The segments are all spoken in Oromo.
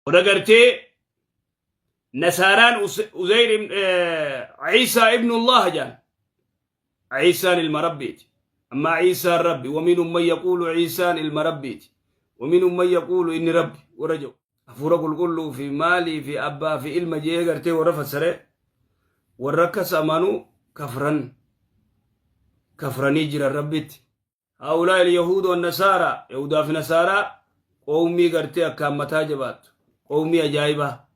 Warra gartee nasaaraan Uzayr Ciisaa ibnullah jedhan. Ciisaan ilma Rabbiiti. Ammaa Ciisaan Rabbi. Waminhum man yaquulu Ciisaan ilma Rabbiiti. Waminhum man yaquulu inni Rabbi warra jedhu. Hafuura qulqulluu fi maalii fi abbaa fi ilma je'ee gartee warra fassare warra akkas amanu kafran kafranii jiran Rabbitti. Haa'ulaa il-yahuud wan nasaaraa Yahudaa fi nasaaraa qowmii gartee akkaan mataa jabaattu qowmii ajaa'ibaa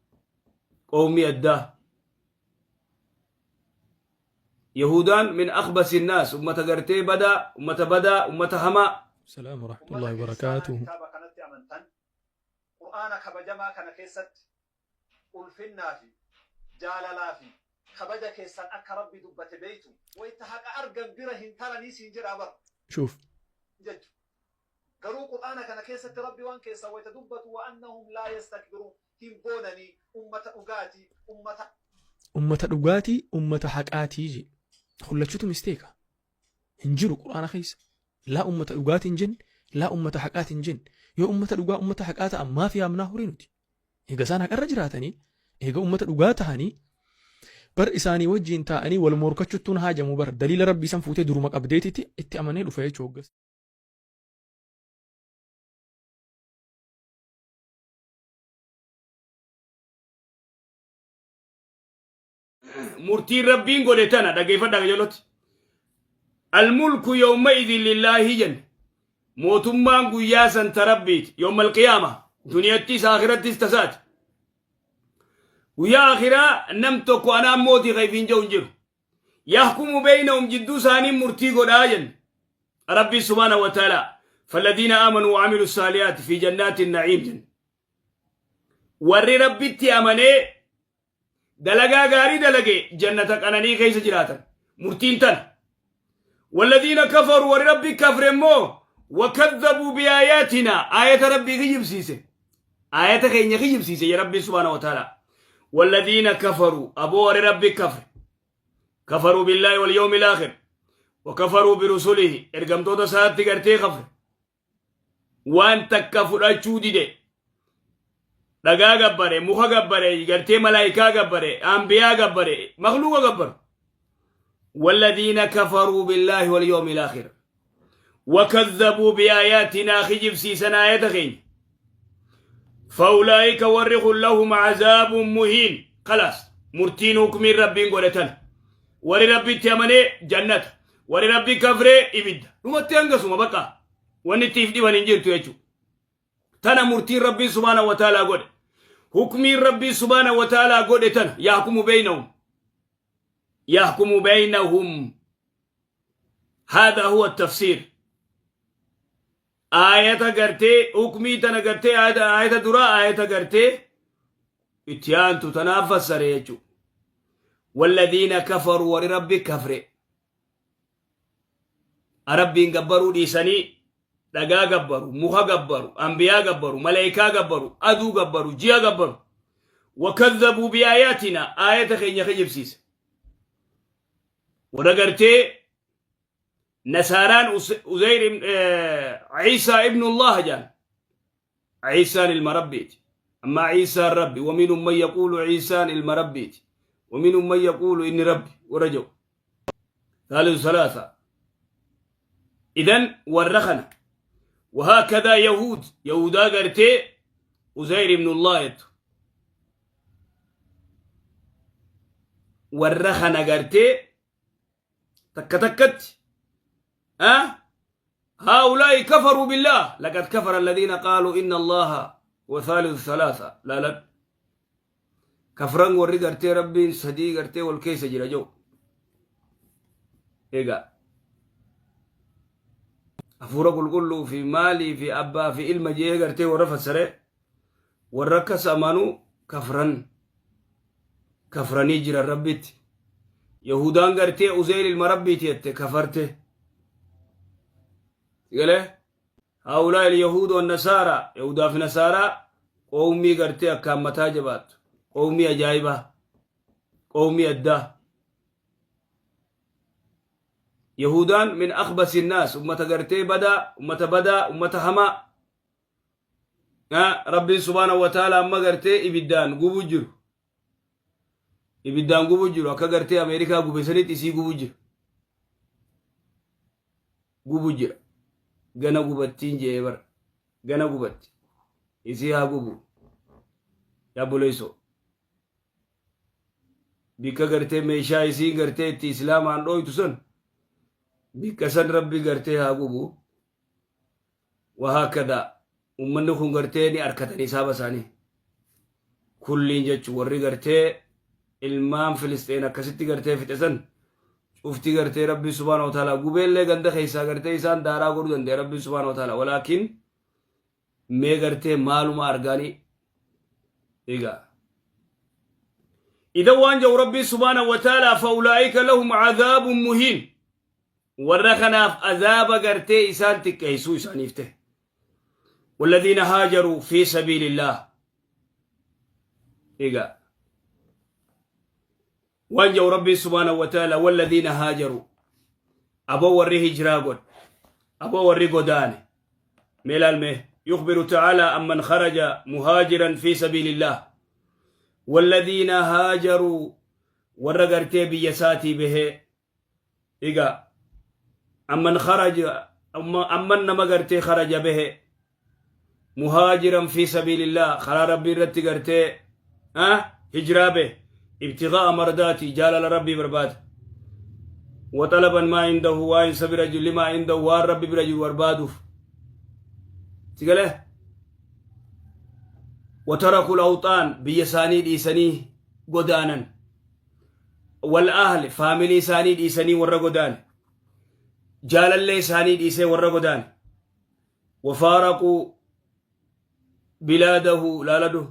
qowmii addaa. Yahudaan min akhbasi naas ummata gartee badaa ummata badaa ummata hamaa. Salaam Ummata warahmatullahi kiristaanaa wabarakaatuhu. kitaaba kanatti amantan Qur'aana kabajamaa kana keessatti ulfinnaa fi jaalalaa fi kabaja keessan akka Rabbi dubbate beeytu. Wayta haqa argan bira hin taranii siin jedhaa bar. Shuuf. Jechu. Garuu Qur'aana kana keessatti Rabbi waan keessan wayta dubbatu wa annahum laa yastakbiruun hin boonanii ummata dhugaati ummata. Ummata dhugaatii ummata haqaatii jee. Kun lachuutu misteeka. Hin jiru Qur'aana keessa. Laa ummata dhugaati hin jenne, laa ummata haqaati hin jenne. Yoo ummata dhugaa ummata haqaa ta'an maaf yaamnaa horii nuti? Eega isaan haqarra jiraatanii, eega ummata dhugaa tahanii, bar isaanii wajjiin taa'anii wal morkachuttuun haajamu bar daliila rabbii san fuutee duruma qabdeetiti itti amanee dhufa jechuu hoggas. Murtiin Rabbiin godhe tana dhageeffadhaa qajeeloti. Almulku yawma idin lillaahi jenne. Mootummaan guyyaa san ta Rabbiiti. Yawmal qiyaama. Duniyattis akhirattis tasaati. Guyyaa akhiraa nam tokko anaan mootii kayfiin jedhu hin jiru. Yahkumu beeynahum jidduu isaanii murtii godhaa jenne. Rabbi subhaanahu wa ta'ala. Falladhiina aamanuu wa amilu saalihaati fi jannaati na'iim jenne. Warri Rabbitti amanee dalagaa gaarii dalage jannata qananii keessa jiraatan. Murtiin tana. Walladhiina kafaru warri Rabbi kafre immoo wakadhabuu biaayaatina aayata Rabbii kijibsiise. Aayata keenya kijibsiise ya Rabbi subhaanahu wa ta'ala. Walladhiina kafaru aboo warri Rabbi kafre. Kafaruu billaahi wal yawmil aakhir. Wakafaruu birusulihi ergamtoota isaatti gartee kafre. Waan takka fudhachuu dide. Dhagaa gabbare, muka gabbare, gartee malaayikaa gabbare, anbiyaa gabbare, makluuqa gabbare. والذين كفروا بالله واليوم الآخر وكذبوا بآياتنا خجب سيسنا آية فأولئك ورخ لهم عذاب مهين. خلاص مرتين حكم ربي قولتنا وري ربي تيمني جنة وري ربي كفري إبد نمتي أنقسوا بقى wanni itti if dhiban hin jirtu jechuudha. Tana murtiin Rabbii subhaanahu wa ta'aalaa godhe. Hukmiin Rabbii subhaanahu wa ta'aalaa godhe tana yahkumu beeynahum. Yahkumu beeynahum. Haadha huwa tafsiir. Aayata gartee hukmii tana gartee aayata duraa aayata gartee itti aantu tanaaf fassare jechuudha. Walladhiina kafaruu warri Rabbi kafre. Rabbiin gabbaruu dhiisanii dhagaa gabbaru, muka gabbaru, anbiyaa gabbaru, malaayikaa gabbaru, aduu gabbaru, ji'a gabbaru. Wakadhabuu biaayaatina aayata keenya kijibsiise. Warra gartee nasaaraan Uzayr Ciisaa ibnullah jedhan. Ciisaan ilma Rabbiiti. Ammaa Ciisaan Rabbi. Waminhum man yaquulu Ciisaan ilma Rabbiiti. Waminhum man yaquulu inni Rabbi warra jedhu. Thaalithu salaasa. Idan warra kana. Wahaakadaa Yahuud. Yahudaa gartee Uzayr ibnullah jettu. Warra kana gartee takka takkatti هؤلاء كفروا بالله لقد كفر الذين قالوا إن الله وثالث ثلاثة لا لا كفران وري غرتي ربي سدي غرتي والكيس جرا جو إيغا hafuura qulqulluu fi maalii fi abbaa fi ilma jee gartee warra fassare warra akkas amanu kafran kafranii jiran Rabbitti. Yahudaan gartee Uzeyr ilma Rabbiiti jette kafarte. Galee haulaa il-yahuud wan nasaaraa Yahudaa fi nasaaraa qowmii gartee akkaan mataa jabaattu qowmii ajaa'ibaa qowmii addaa. Yahudaan min akhbasi naas ummata gartee badaa ummata badaa ummata hamaa. Rabbiin subhaanahu wa ta'ala amma gartee ibiddaan gubu jiru. Ibiddaan gubu jiru akka gartee Ameerikaa gube sanitti isii gubu jiru. Gubu jira. Gana gubattiin je'ee bara. Gana gubatti. Isii haa gubu. Yaa buleessoo. Bikka gartee meeshaa isiin gartee itti islaamaan dhooytu san bikka san rabbi gartee haa gubu. Wahaakada ummanni kun gartee ni arkatan hisaaba isaanii. Kulliin jechuun warri gartee ilmaan Filisxeen akkasitti gartee fixe san cufti gartee rabbi subhaanahu wa ta'ala gubeellee ganda keessaa gartee isaan daaraa godhuu danda'a rabbi subhaanahu wa ta'ala walaakin mee gartee maaluma argaanii egaa. Idan waan jedhu rabbi subhaanahu wa ta'ala fa'ulaa'ika lahum cadaabun muhiin. Warra kanaaf azaaba gartee isaan xiqqeessuu isaaniif ta'e. Walladhiina haajaruu fi sabiilillah. Egaa waan jedhu rabbiin subhaanahu wa ta'ala walladhiina haajaruu aboo warri hijiraa godhe aboo warri godaane mee ilaalme yukhbiru ta'ala amman kharaja muhaajiran fi sabiilillah walladhiina haajaruu warra gartee biyya isaatii bahee. Egaa amman kharaja amman nama gartee kharaja bahe muhaajiran fi sabiilillah karaa rabbii irratti gartee hijiraa bahe ibtigaa mardaati jaalala rabbii barbaada waxalaban maa indahu waa insa bira jiru limaa indahu waan rabbi bira jiru barbaaduuf si galee watarakul awxaan biyya isaanii dhiisanii godaanan wal ahli faamilii isaanii dhiisanii warra godaane jaalallee isaanii dhiisee warra godaane wafaaraquu bilaadahu laaladu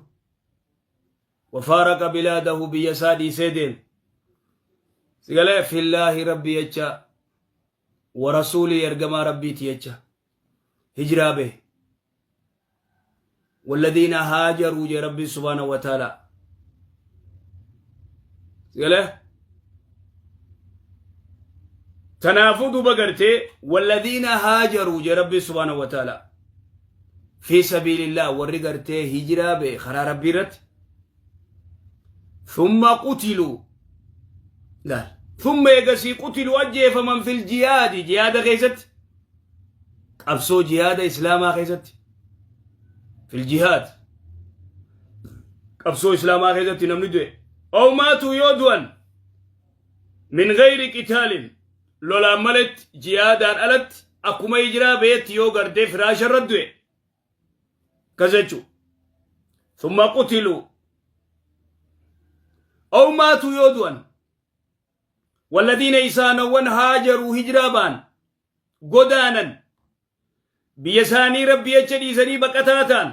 wafaaraqa bilaadahu biyya isaa dhiisee deeme sigalee fillaahi rabbi jecha wa rasuulii ergamaa rabbiiti jecha hijiraa bahe والذين هاجروا جي ربي سبحانه وتعالى سيقول تنافو دوبا قرتي والذين هاجروا جي ربي سبحانه وتعالى في سبيل الله وري قرتي هجرة بخرا ربي رت ثم قتلوا لا ثم يقسي قتلوا أجي فمن في الجهاد جهاد غيزت qabsoo jihaada islaamaa keessatti fil jihaad qabsoo islaamaa keessatti namni du'e ow maatuu yoo du'an min gayri qitaalin lolaan maletti jihaadaan alatti akkuma hijiraa beetti yoo gartee firaasha irra du'e kas jechuu thumma qutiluu ow maatuu yoo du'an walladiina isaanawwan haajaruu hijiraa ba'an godaanan biyya isaanii rabbi jecha dhiisanii baqataa ta'an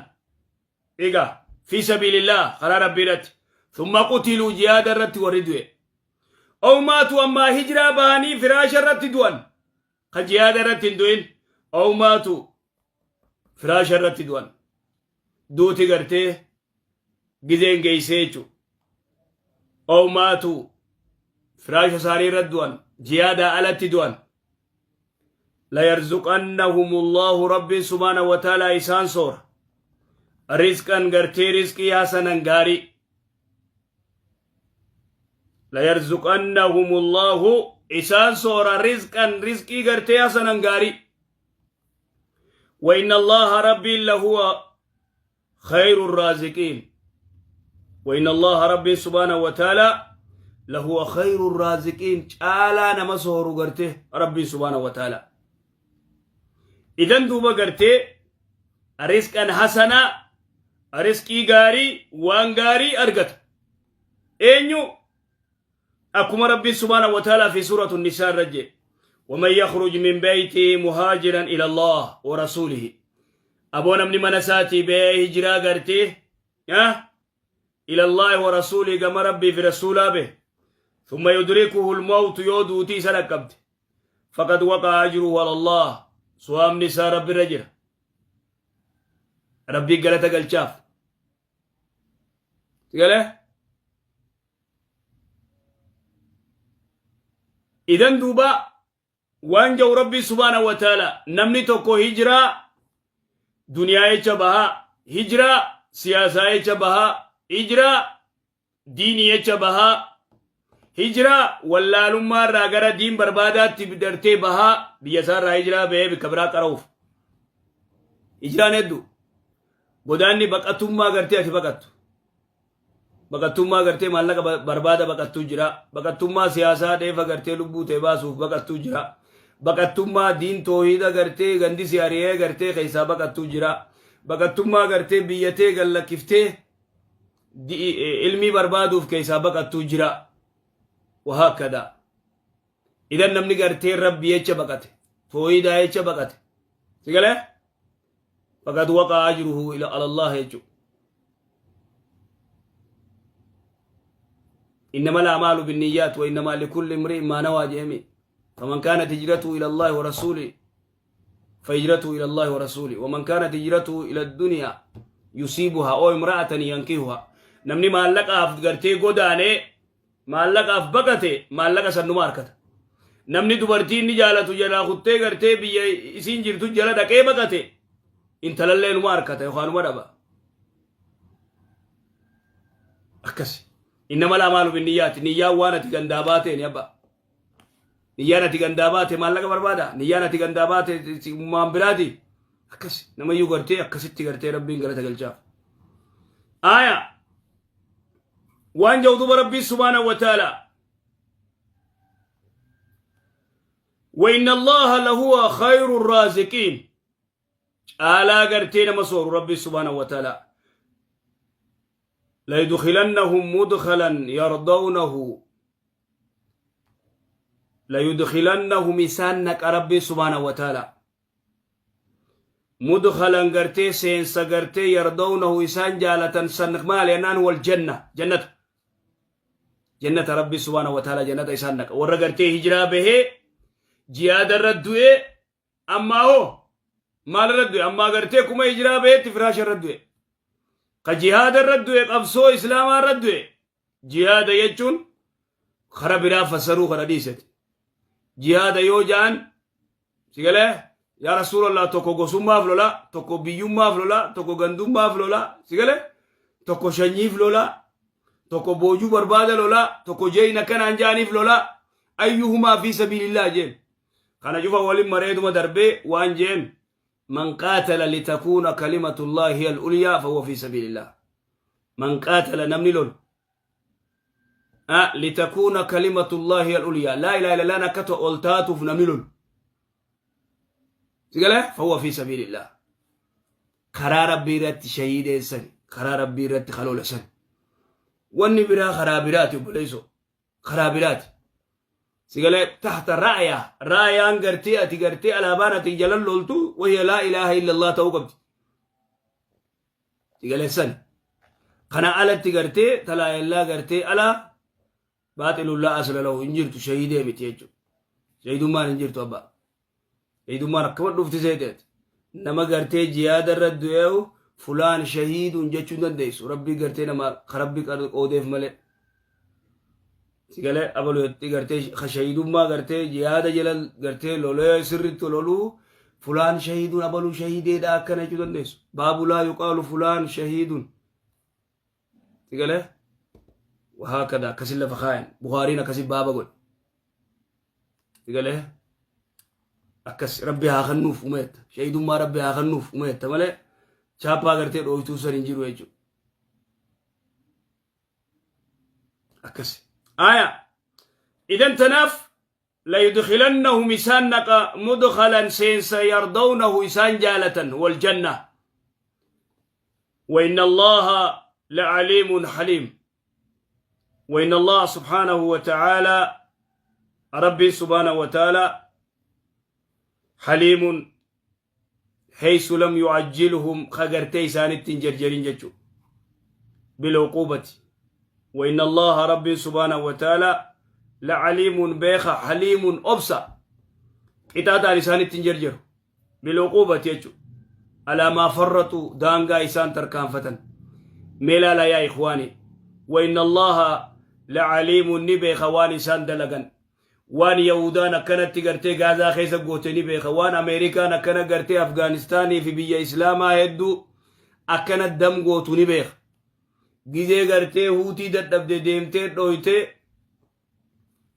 egaa fi sabiilillah karaa rabbii irratti thumma qutiluu jihaada irratti warri du'e ow maatu ammaa hijiraa bahanii firaasha irratti du'an ka jihaada irratti hin du'in ow maatu firaasha irratti du'an duuti gartee gizeen geessee jechuudha. Ow maatu firaasha isaanii irratti du'an jihaadaa alatti du'an. Layarzuqannahumullahu rabbiin subhaana wa ta'ala isaan soora. Rizqan gartee rizqii hasanan gaarii. Layarzuqannahumullahu isaan soora rizqan rizqii gartee hasanan gaarii. وإن الله ربي لهو خير الرازقين وإن الله ربي سبحانه وتعالى لهو خير الرازقين caalaa nama sooru gartee ربي سبحانه وتعالى إذن دوبا gartee رزقا حسنا rizqii gaarii waan gaarii argata eenyu akkuma rabbi سبحانه وتعالى في سورة النساء رجع ومن يخرج من بيته مهاجرا إلى الله ورسوله aboo namni mana isaatii ba'ee hijiraa gartee إلى الله ورسوله gama rabbii fi rasuulaa bahe ثم يدركه الموت yoo duutii isa dhaqqabde فقد وقع أجره على الله sawaabni isaa rabbi irra jira rabbii galata galchaaf galee idan duuba waan jedhu rabbii سبحانه وتعالى namni tokko hijiraa duniyaa jecha bahaa Hijiraa siyaasaa jecha bahaa, hijiraa diinii jecha bahaa, hijiraa wallaalummaa irraa gara diin barbaadaatti dartee bahaa, biyya isaa irraa hijiraa bahee bikka biraa qara'uuf. Hijiraan hedduu. Godaanni baqatummaa gartee ati baqattu. Baqattummaa gartee maallaqa barbaada baqattuu jira. Baqattummaa siyaasaa dheefa gartee lubbuu ta'e baasuuf baqattuu jira. Baqattummaa diin toohida gartee gandi si ari'ee gartee keessaa baqattuu jira. Baqattummaa gartee biyyatee gallakkiftee ilmii barbaaduuf keessaa baqattuu jira. Wahaakkadaa. Idan namni gartee rabbi jecha baqate. Toohidaa jecha baqate. Si galee? Faqad waqa'a ajruhu ila alallah jechuudha. إنما الأعمال بالنيات وإنما لكل امرئ ما نوى جميع. فمن كانت هجرته إلى الله ورسوله فهجرته إلى الله ورسوله، ومن كانت هجرته إلى الدنيا يصيبها أو امرأة ينكحها. Namni maallaqaaf gartee godaanee maallaqaaf baqate maallaqa sannuma harkata. Namni dubartii inni jaalatu jalaa kuttee gartee biyya isiin jirtu jala dhaqee baqate intalallee numa harkata yookaan numa dhaba. Akkasi. Innama lamaalu binniyyaati. Niyyaan waan ati gandaa baateen abba. Niyyaan ati gandaa baate maallaqa barbaada. Niyyaan ati gandaa baate maan biraati. Akkasi. Namayyuu gartee akkasitti gartee rabbiin galata galchaaf. Aya. Waan jedhu duba rabbii subhaanahu wa ta'ala. وإن الله لهو خير الرازقين. Caalaa gartee nama sooru rabbi subhaanahu wa ta'ala. ليدخلنهم مدخلا يرضونه، ليدخلنهم isaan naqa rabbi subhaanahu wa ta'ala مدخلا gartee seensa gartee يرضونه isaan jaalatan san. Maal jennaan, والجنة jannata, jannata. Rabbi subhaanahu wa ta'ala jannata isaan naqa warra gartee hijiraa bahee jihaada irra du'ee. Ammaa hoo maal irra du'e? Ammaa gartee kuma hijiraa baheetti firaasha irra du'e, ka jihaada irra du'e, qabsoo islaamaa irra du'e. Jihaada jechuun kara biraa fassaruu kana dhiisete. Jihaada yoo ja'an, si galee yaa rasuulallah, tokko gosummaaf lola, tokko biyyummaaf lola, tokko gandummaaf lola, si galee, tokko shanyiif lola, tokko boojuu barbaada lola, tokko jeeyna kanaan ja'aniif lola. أيهما في سبيل الله jeen. Kana cufa walin mareetuma darbee waan jeen: من قاتل لتكون كلمة الله هي العليا فهو في سبيل الله. من قاتل namni lolu لتكون كلمة الله هي العليا، لا إله إلا الله nakkato ol taatuuf namni lolu, si galee, فهو في سبيل الله. Karaa rabbii irratti shahiideessan, karaa rabbii irratti kaloolesan. Wanni biraa karaa biraati, obboleeyso, karaa biraati. Si galee, تحت راية, raayaan gartee ati gartee alaabaan ati jalan loltu وهي لا إله إلا الله ta'uu qabdi. Si galee, san kana alatti gartee talaayellaa gartee alaa باطل لا أصل له hin jirtu. Shahiidee miti jechuudha. Shahiidummaan hin jirtu abbaa. Shahiidummaan akkama dhufti seeteet. Nama gartee jihaada irra du'eewu فلان شهيد jechuu hin dandeessu. Rabbii gartee nama rabbi qoodeef malee. Si galee, abaluutti gartee shahiidummaa gartee jihaada jala gartee lolee sirriitti loluu فلان شهيد, abaluu shahiideedha akkana jechuu dandeessu. Baabu لا يقال فلان شهيد. Si galee, وهكذا akkasin lafa kaayan. Buhaariin akkasin baaba godhe. Si galee, akkas rabbi haa kennuuf umeetta. Shahiidummaa rabbi haa kennuuf umeetta malee chaappaa gartee dhooftuu san hin jiru jechuudha. Akkas. Aya. Idan tanaaf ليدخلنهم isaan naqa مدخلا seensa يرضونه isaan jaalatan والجنة. وإن الله لعليم حليم. وإن الله سبحانه وتعالى, ربي سبحانه وتعالى, حليم حيث لم يعجلهم خجرتي سانت جرجرين جتشو بالعقوبة. وإن الله ربي سبحانه وتعالى لعليم beeka حليم obsa qixaaxaan isaanitti hin jarjaru بالعقوبة jechu على ما فرطوا daangaa isaan tarkaanfatan. Meelaala yaa إخواني, وإن الله لعليم ni beeka waan isaan dalagan. Waan Yahudaan akkanatti gartee Gaazaa keessa goote ni beeka. Waan Ameerikaan akkana gartee Afgaanistaanii fi biyya Islaamaa hedduu Akkana dam gootu ni beeka. Gizee gartee Huutii dadhabde deemtee dhoytee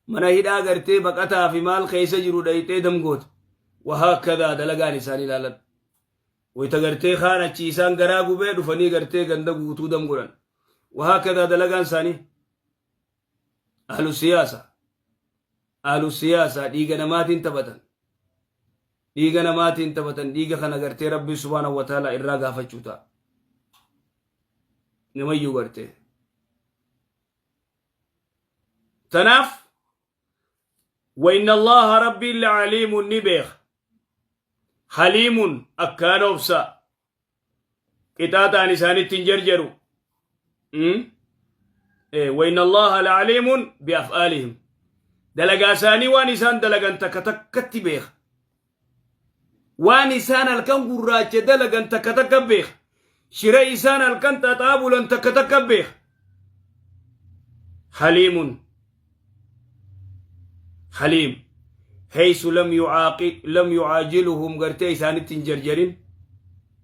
mana hidhaa gartee baqataa fi maal keessa jiru dhayxee dam goote. Wahaakadaa dalagaan isaanii ilaaladhu. Wayta gartee kaan achi isaan garaa gubee dhufanii gartee ganda guutuu dam godhan. Wahaakadaa dalagaan isaanii. Ahlu siyaasa. Ahlu siyaasa dhiiga namaatiin taphatan. Dhiiga namaatiin taphatan, dhiiga kana gartee Rabbii subhaanahu wa ta'ala irraa gaafachuu ta'a. Namayyuu gartee. Tanaaf wa inna Allaha Rabbiin la'aliimun ni beeka. Haliimun akkaan obsa. Qixaaxaan isaanitti hin jarjaru. Wa inna Allaha la'aliimun bi'af'aalihim. Dalagaa isaanii, waan isaan dalagan takka takkatti beeka. Waan isaan halkan gurraacha dalagan takka takka beeka. Shira isaan halkan xaxaa bulan takka takka beeka. Haliimun. Haliim. Haysu lam yucaaqi lam yucaajiluhum, gartee isaanitti hin jarjarin.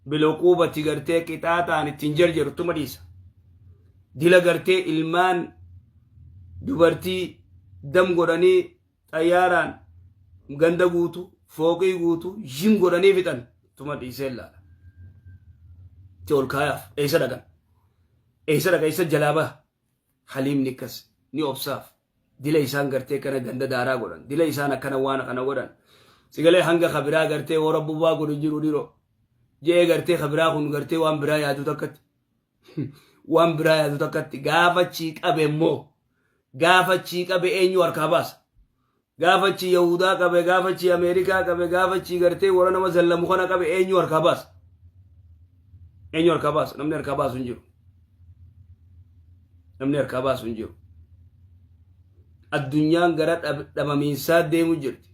Bil'uquubati, gartee qixaaxaan ittiin jarjaru tuma dhiisa. Dila gartee ilmaan dubartii dam godhanii xayyaaraan ganda guutu, fooqii guutu jim godhanii fixan tuma dhiisee ilaala. Itti ol kaayaaf eessa dhaqan? Eessa dhaqa? Eessa jalaa baha? Haliimni akkas ni obsaaf. Dila isaan gartee kana ganda daaraa godhan. Dila isaan akkana waan kana godhan. Sigalee hanga kabiraa gartee hoo rabbubaa godhu jiru dhiroo. Je'ee gartee kabiraa kun gartee waan biraa yaadu takkatti. Waan biraa yaadu takkatti gaafa chii qabe immoo, gaafa chii qabe eenyu harkaa baasa? Gaafa chii Yahudaa qabe, gaafa chii Ameerikaa qabe, gaafa chii gartee warra nama zallamu kana qabe eenyu harkaa baasa? Eenyu harkaa baasa? Namni harkaa baasu hin jiru. Namni harkaa baasu hin jiru. Addunyaan gara dhabamiinsaa deemu jirti.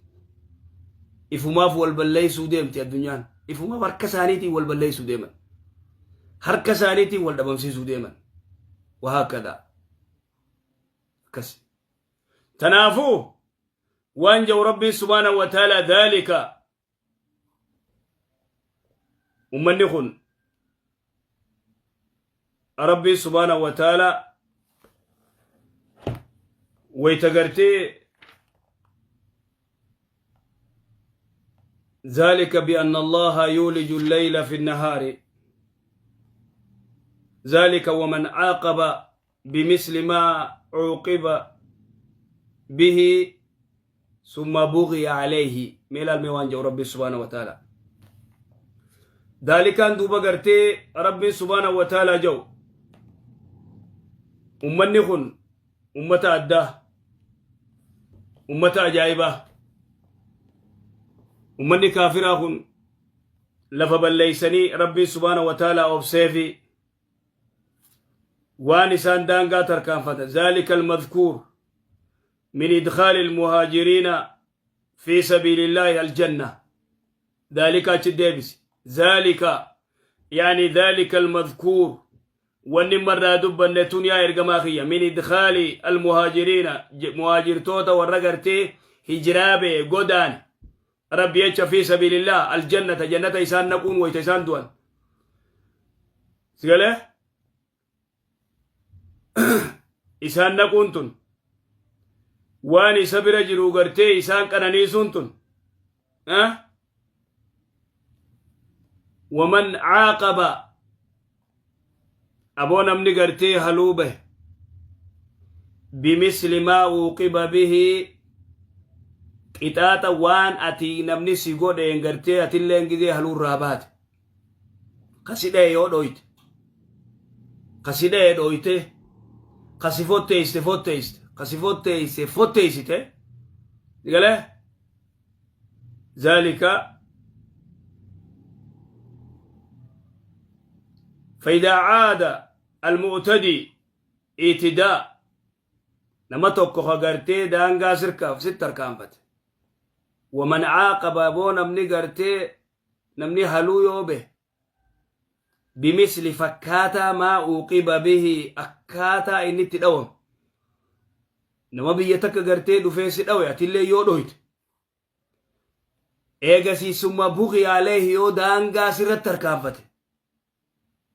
Ifumaaf wal balleessuu deemti addunyaan. Ifumaaf harka isaaniitiin wal balleessuu deeman. Harka isaaniitiin wal dhabamsiisuu deeman. Wahaakadaa. Akkas. Tanaafuu waan jedhu Rabbiin subhaanahu wa ta'ala, dhaalika ummanni kun Rabbiin subhaanahu wa ta'ala wayta gartee ذلك بأن الله يولج الليل في النهار، ذلك ومن عاقب بمثل ما عوقب به ثم بغي عليه. Meelaal mee waan jedhu Rabbi subhaanahu wa ta'ala. Daalikaan duuba gartee Rabbiin subhaanahu wa ta'ala jedhu, ummanni kun ummata addaa, ummata ajaa'ibaa. Ummanni kaafiraa kun lafa balleeysanii Rabbiin subhaanahu wa ta'ala obseefi waan isaan daangaa tarkaanfatan. ذلك المذكور من إدخال المهاجرين في سبيل الله الجنة. ذلك achi ذلك يعني ذلك المذكور، wanni marraa dubbanne tun yaa ergamaa kiyya، من إدخال المهاجرين، muhaajirtoota warra gartee hijiraa ba'e godaan Rabbi jecha، في سبيل الله الجنة, jannata isaan naquun wayta isaan du'an sigalee isaan naquun tun, waan isa bira jiru gartee isaan qananiisuun tun. ومن عاقب, aboo namni gartee haluu bahe، بمثل ما عوقب به, qixaaxa waan ati namni si godheen gartee atilleen gizee haluu irraa baate, kasi dha'e yoo dhoyte, kasi dha'e dhoyte, kasi fotteeyste fotteeyste, kasi fotteeyse fotteeysite galee, ذلك فإذا عاد المعتدي اعتداء, nama tokko ka gartee daangaa sirkaaf sitti tarkaanfate, ومن عاقب, aboo namni gartee namni haluu yoo bahe، بمثل, fakkaataa، ما عوقب به, akkaataa inni itti dhawame, nama biyya takka gartee dhufee si dhawe atillee yoo dhoyte, eegasii ثم بغي عليه, yoo daangaa sirratti tarkaanfate.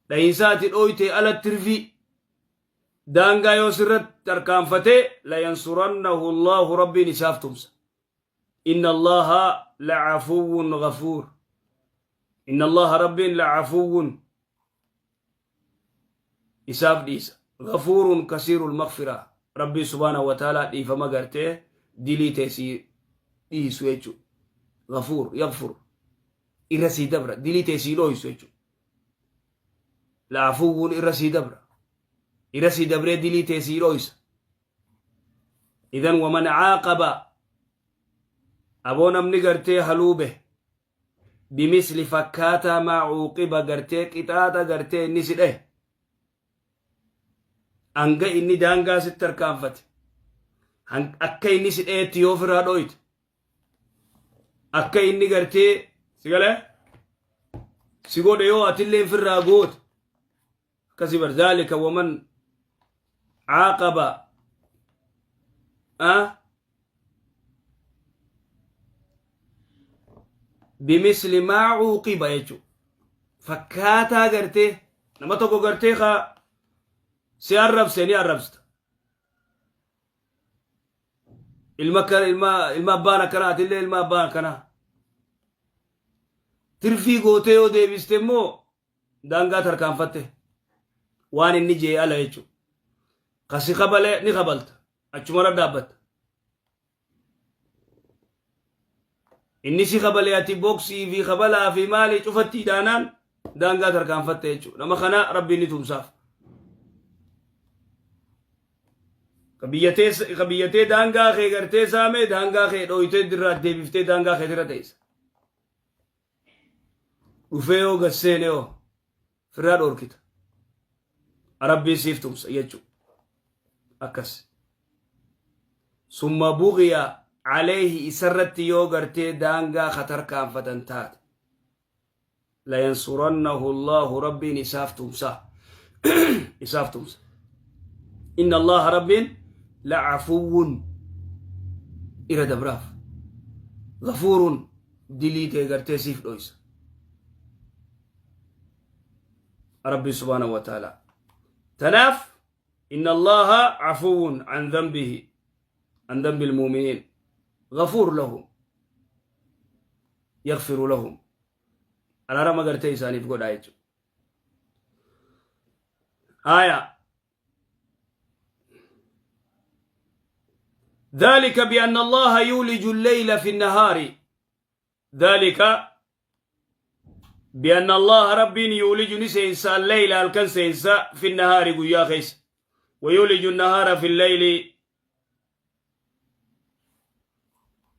Dhahinsa ati dhooyte ala tirfii daangaa yoo sirratti tarkaanfatee, layansurannahu Allahu, Rabbiin isaaf tumsa. Inna Allaha lacafuwwun ghafuur. Inna Allaha, Rabbiin, lacafuwwun, isaaf dhiisa, ghafuurun kasiirul maghfiraa. Rabbiin subhaanahu wa ta'aalaa dhiifama gartee dilii tee sii dhiisu jechuu. Ghafuur yaghfur, irra sii dabra, dilii tee sii dhooysu jechuu. La'afuwwun, irra sii dabra, irra sii dabree dilii tee sii dhooysa. Idan waman caaqaba, aboo namni gartee haluube, bimisli, fakkaataa, maa cuuqiba, gartee qixaaxa gartee inni si dhahe, hanga inni daangaa sitti tarkaanfate, akka inni si dhahetti yoo ofirraa dhooyte, akka inni gartee si galee si godhe yoo atillee ofirraa goote, akkasii bar. Zaalika waman caaqaba bimisli maa cuuqiba jechuudha. Fakkaataa gartee nama tokko gartee ka si arrabse ni arrabsta. Ilma akkana, ilma abbaan akkanaa, atillee ilma abbaan akkanaa. Tirfii gootee yoo deebiste immoo daangaa tarkaanfatte, waan inni jee ala jechuudha. Kasi kabalee ni kabalta, achumarra dhaabbatta. Inni si kabalee ati boksii fi kabalaa fi maalii cufatti idaanaan daangaa tarkaanfatte jechuudha. Nama kana Rabbiin ni tumsaaf. Ka biyyatee daangaa kee gartee saamee, daangaa kee dhooytee dirraa deebiftee daangaa keetirra teessa. Dhufee yoo gad seene yoo firraa dhoorkita. Rabbiin siif tumsa jechuudha. Akkas. Summa bugiya alayhi, isarratti yoo gartee daangaa ka tarkaanfatan taate, layansurannahu Allahu, Rabbiin isaaf tumsa, isaaf tumsa. Inna Allaha, Rabbiin, la'afuwwun, ira dabraaf, ghafuurun, dilii tee gartee siif dhoysa Rabbi subhaanahu wa ta'ala. Tanaaf inna Allaha afuwwun an dhanbihi, an dhanbi almu'miniin, ghafuur lahum, yaghfiru lahum, araarama gartee isaaniif godhaa jechuudha. Aya. ذلك بأن الله يولج الليل في النهار. ذلك بأن الله، رب، يولج نسينسا، الليل الكن سينسا، في النهار قيا خيس، ويولج النهار في الليل.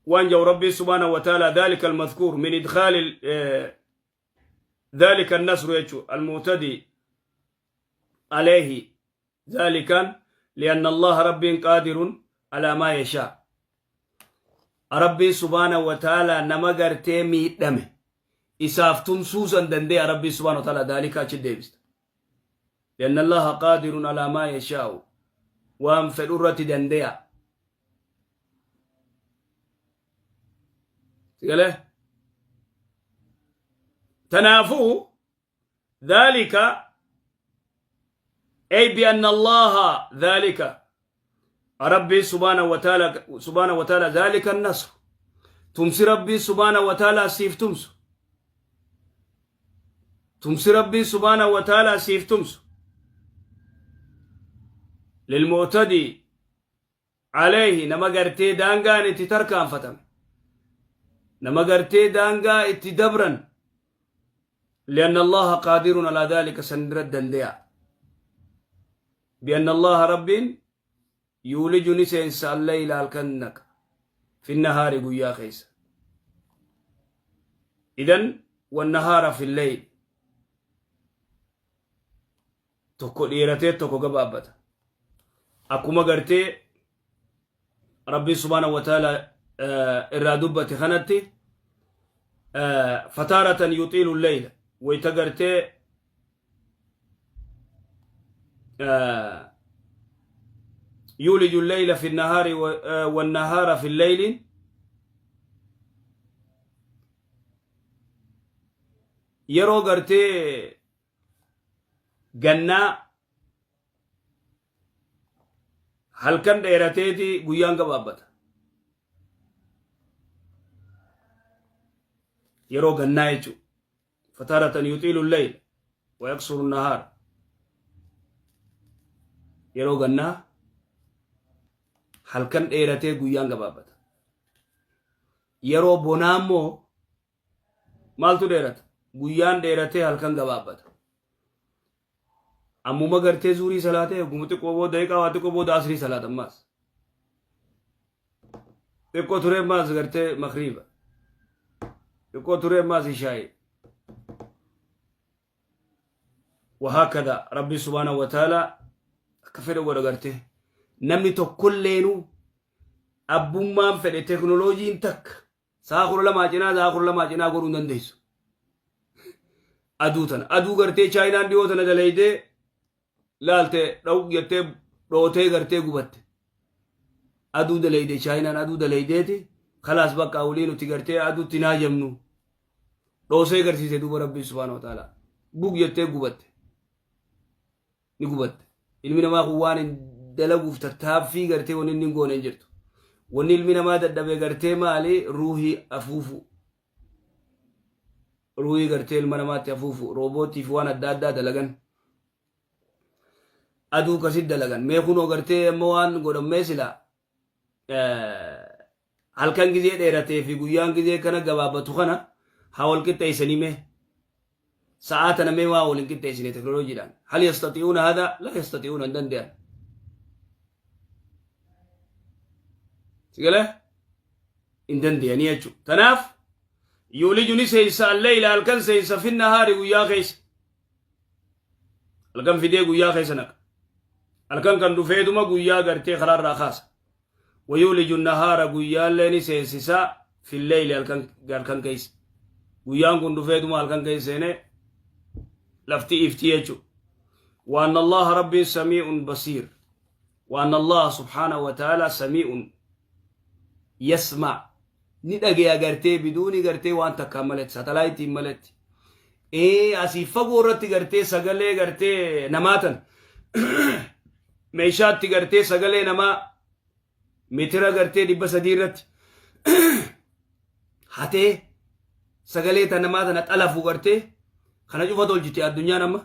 وانجو ربي سبحانه وتعالى ذلك المذكور من إدخال ذلك النصر يجو المعتدي عليه، ذلك لأن الله رب قادر على ما يشاء. ربي سبحانه وتعالى نما gartee miidhame isaaf tumsuusan danda'e Rabbi subhaanahu wa ta'ala. ذلك achi deebista. لأن الله قادر على ما يشاء, waan fedhu irratti dande'a. Sigalee tanaafuu ذلك أي بأن الله، ذلك ربي سبحانه وتعالى، سبحانه وتعالى، ذلك النصر، تمسي ربي سبحانه وتعالى سيف تمسو، تمسي ربي سبحانه وتعالى سيف تمسو للمعتدي عليه، nama gartee daangaan itti tarkaanfatame, nama gartee daangaa itti dabran. لأن الله قادر على ذلك سندر الدنديا. بأن الله رب يولج نسينس، الليل الكنك، في النهار قيا خيس إذن، والنهار في الليل. Tokko dheeratee tokko gabaabbata. Akkuma gartee Rabbi subhaanahu wa ta'ala irraa dubbate kanatti, فتارة يطيل الليل, wayta gartee يولج الليل في النهار والنهار في الليل. Yeroo gartee Gannaa halkan dheerateeti guyyaan gabaabbata. Yeroo gannaa jechuudha. Fataaratan yuxiilu leyl wa yaqsuru nahaar. Yeroo gannaa halkan dheeratee guyyaan gabaabbata. Yeroo bonaa immoo maaltu dheerata? Guyyaan dheeratee halkan gabaabbata. Ammuma gartee zuurii salaatee eeguma xiqqoo booda daqiiqaa waa xiqqoo booda asrii salaata ammaas. Xiqqoo turee ammaas gartee makriiba. Xiqqoo turee ammaas ishaa'ii. Wahaakada Rabbi subhaanahu wa ta'ala akka fedhe godha gartee. Namni tokkolleenu abbummaan fedhe teknooloojiin takka Sa'a 12 cinaa sa'a 12 cinaa godhuu hin dandeessu. Aduu tana. Aduu gartee chaayinaan dhiyoo tana dalaydee laalte dha'u jettee dhootee gartee gubatte. Aduu dalayde chaayinaan aduu dalaydeeti kalaas bakka olii nuti gartee aduutti hin haajamnu. Dhoosee garsiise duuba Rabbiin subhaanahu wa ta'ala. Bug jettee gubatte. Ni gubatte. Ilmi namaa kun waan hin dalaguuf tattaaffii gartee wanni inni hin goone hin jirtu. Wanni ilmi namaa dadhabe gartee maali? Ruuhii afuufu. Ruuhii gartee ilma namaatti afuufu. Roobootii fi waan adda addaa dalagan. Aduu kasit dalagan. Mee kunoo gartee amma waan godhammee sila halkan gizee dheeratee fi guyyaan gizee kana gabaabbatu kana haa wal qixxeessanii mee sa'aa tana mee waa wal hin qixxeessine teknooloojiidhaan hal yastati'uuna hada la yastati'uuna hin danda'an sigalee hin danda'anii jechuudha tanaaf yuuliju ni seensa alleyla halkan seensa fi nahaari guyyaa keessa Halkan fidee guyyaa keessa naqa. Halkan kan dhufeetuma guyyaa gartee karaarraa kaasa. Wayuuliju nahaara guyyaallee ni seensisa filleyli halkan halkan keessa. Guyyaan kun dhufeetuma halkan keessa seenee lafti ifti jechuudha. Waan Allah Rabbiin samii'un basiir. Waan Allah subhaanahu wa ta'ala samii'un yasma ni dhageya gartee biduuni gartee waan takkaan maletti satalaayitiin maletti ee asii fagoo irratti gartee sagalee gartee namaa tan meeshaatti gartee sagalee namaa mitira gartee 300 irratti hatee sagalee tan namaa tana xalafu gartee kana cufa tolchite addunyaan amma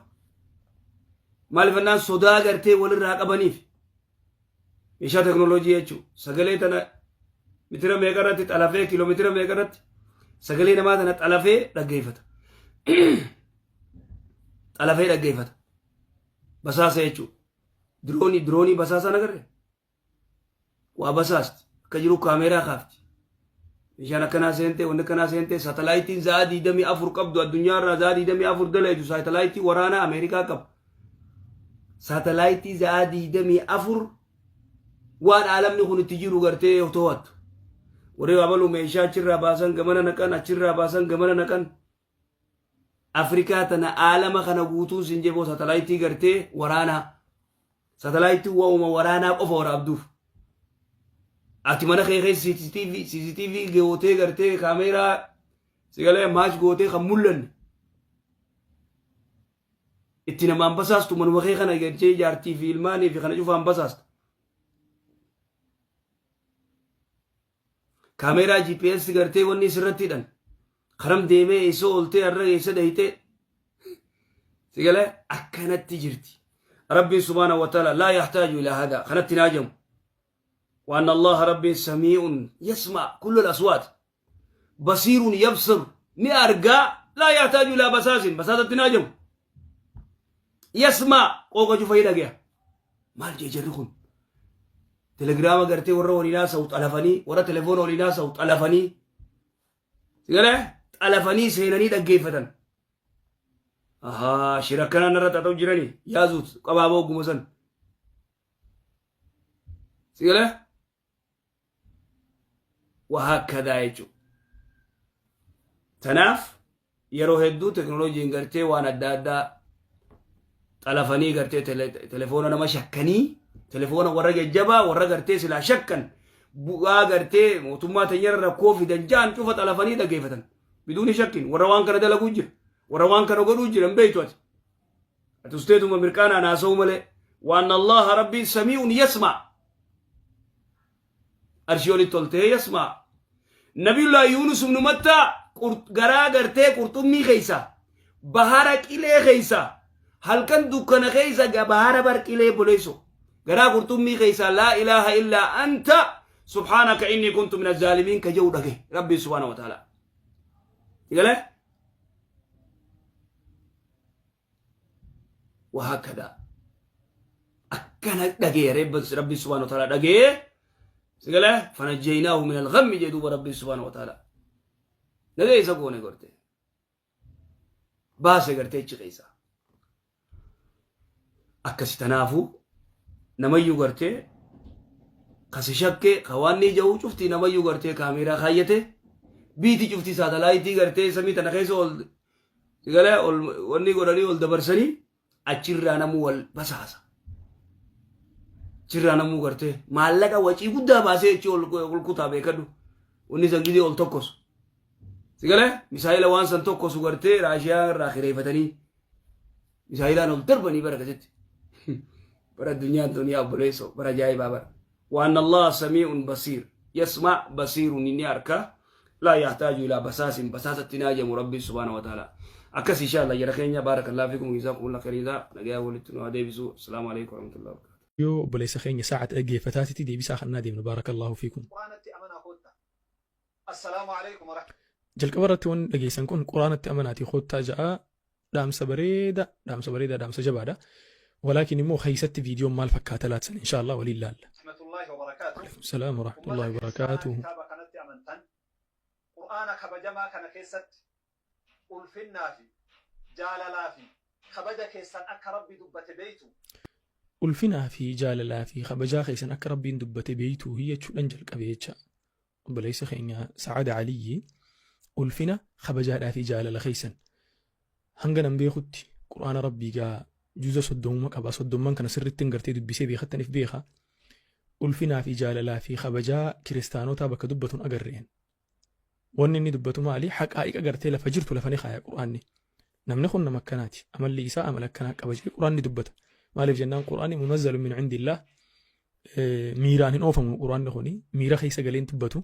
maaliif jennaan sodaa gartee walirraa qabaniif Meeshaa teknooloojii jechuun sagalee tana mitira meeqa irratti xalafee kiiloomeetira meeqa irratti sagalee namaa tana xalafee dhaggeeffata. Xalafee dhaggeeffata. Basaasa jechuudha. Diroonii basaasa nagarre. Waa basaasti. Akka jiru kaameeraa kaafti. Meeshaan akkanaa seentee wanni akkanaa seentee saatalaayitiin za'aa 24 qabdu addunyaa irraa za'aa 24 dalaytu saatalaayitii waraanaa Ameerikaa qaba. Saatalaayitii za'aa 24 waan aalamni kun itti jiru gartee to'attu. Warri abalu meeshaa achirraa baasan gamana naqan achirraa baasan gamana naqan. Afrikaa tana aalama kana guutuun sin jeboo saatalaayitii gartee waraanaa. Saatalaayitiin waa'uma waraanaa qofa waraabduuf. Ati mana kee keessa CCTV gootee gartee kaameeraa sigalee maash gootee kan mul'anne. Itti namaan basaastu manuma kee kana galchee jaartii fi ilmaanii fi kana cufaan basaasta. Kaameeraa GPS gartee wanni sirratti hidhan. Karam deemee eessa ooltee har'a eessa dhayitee. Sigalee akkanatti jirti. Rabbiin subhaanahu wa ta'ala laa yahtaaju ilaa hadaa kanatti hin haajamu. Waan Allah Rabbiin samii'un yasma kullu aswaat. Basiirun yabsir ni argaa laa yahtaaju ilaa basaasin basaasatti hin haajamu. Yasma qooqa cufa ni dhagaya. Maal jee jarri kun? Telegiraama gartee warra waliin haasa'u xalafanii warra telefoona waliin haasa'u xalafanii sigalee xalafanii seenanii dhaggeeffatan. Ahaa shira akkanaa narra xaxa'u jiranii yaazuut qabaaboo ogguma san. Sigalee wahaakkadaa jechuudha. Tanaaf yeroo hedduu teknooloojiin gartee waan adda addaa xalafanii gartee telefoona nama shakkanii telefoona warra jajjabaa warra gartee silaa shakkan bu'aa gartee mootummaa teenyarra rakkoo fidan ja'an cufa xalafanii dhaggeeffatan. Biduuni shakkin warra waan kana dalaguu jira warra waan kana godhuu jira hin beektu ati. Ati usteetuma mirqaanaan haasa'uu malee. Waan Allaha Rabbiin samii'un yasmaa. Arshii olitti ol ta'ee yasmaa. Nabiyullah Yuunus ibnu Mattaa garaa gartee qurxummii keessa, bahara qilee keessa, halkan dukkana keessa, bahara bar qilee boleessu, garaa qurxummii keessa laa ilaaha illaa anta subhaanaka inni kuntu mina zaalimiin ka jedhu dhagaye Rabbiin subhaana wa ta'ala. Galee? Wahaakada. Akkana dhagee Rabbi subhaanahu wa ta'ala dhagee sigalee fanajjaynaahu min al-ghammi jedhe duuba Rabbi subhaanahu wa ta'ala. Nagee isa goone gorte. Baase gartee achi keessa. Akkasi tanaafuu namayyuu gartee kasi shakkee ka waan ni ja'uu cuftii namayyuu gartee kaameeraa kaayyate biitii cuftii saatalaayitii gartee samii tana keessa ol Sigalee ol wanni godhanii ol dabarsanii achirraa namuu wal basaasa. Achirraa namuu gartee maallaqa wacii guddaa baasee achi ol ol kutaa beekadhu. Wanni san gidee ol tokkosu. Sigalee misaayila waan san tokkosu gartee Raashiyaa irraa kireeffatanii misaayilaan ol darbanii bara akkasitti. Bara addunyaan tun yaa obboleessoo bara ajaa'ibaa bara. Waan Allah samii'un basiir yasma basiirun inni arka laa yahtaaju ilaa basaasin basaasatti hin haajamu Rabbiin subhaanahu wa ta'ala. Akkas insha Allah jara keenya baarakallahu fiikum jazaakumullah khayriidha nagayaa walitti nu haa deebisu. Assalaamu alaikum warahmatullahi wabarakatuh. Yoo obboleessa keenya Sa'ad dhaggeeffataatiti deebisaa kannaa deemna, baarakallaahu fiikum. Qur'aanatti amanaa koottaa. Assalaamu alaikum warahmatullahi. Jalqaba irratti wanni dhageessan kun Quraanatti amanaatii koottaa ja'a, dhaamsa bareeda, dhaamsa bareeda, dhaamsa jabaadha. Walaakin immoo keessatti viidiyoon maal fakkaata laatsan insha Allah waliin laalla. Rahmatullahi wa barakaatuh. Alaikum salaam wa rahmatullahi wa Ummata kiristaanaa barakaatuhu. Kitaaba kanatti amantan, Qur'aana kabajamaa kana keessatti ulfinnaa fi jaalalaa fi kabaja keessan akka Rabbi dubbate beeytu. Ulfinaa fi jaalalaa fi kabajaa keessan akka Rabbiin dubbate beeytu jechuudhaan jalqabe jecha. Obboleessa keenya Sa'ad Aliyyi ulfina kabajaadhaa fi jaalala keessan hanga nan beekutti Qur'aana Rabbii gaa juza 30 qaba, 30n kana sirriitti gartee dubbisee beekattaniif beeka. Ulfinaa fi jaalalaa fi kabajaa kiristaanotaa bakka dubbatuun agarreen. Wanni inni dubbatu maali? Haqaa'iqa gartee lafa jirtu lafa ni kaaya Qur'aanni. Namni kun nama akkanaati. Amalli isaa amala akkanaa qaba jedhee Qur'aanni dubbata. Maaliif jennaan Qur'aanni munazzalu min indillah, miiraan hin oofamu. Qur'aanni kuni miira keessa galeen dubbatu,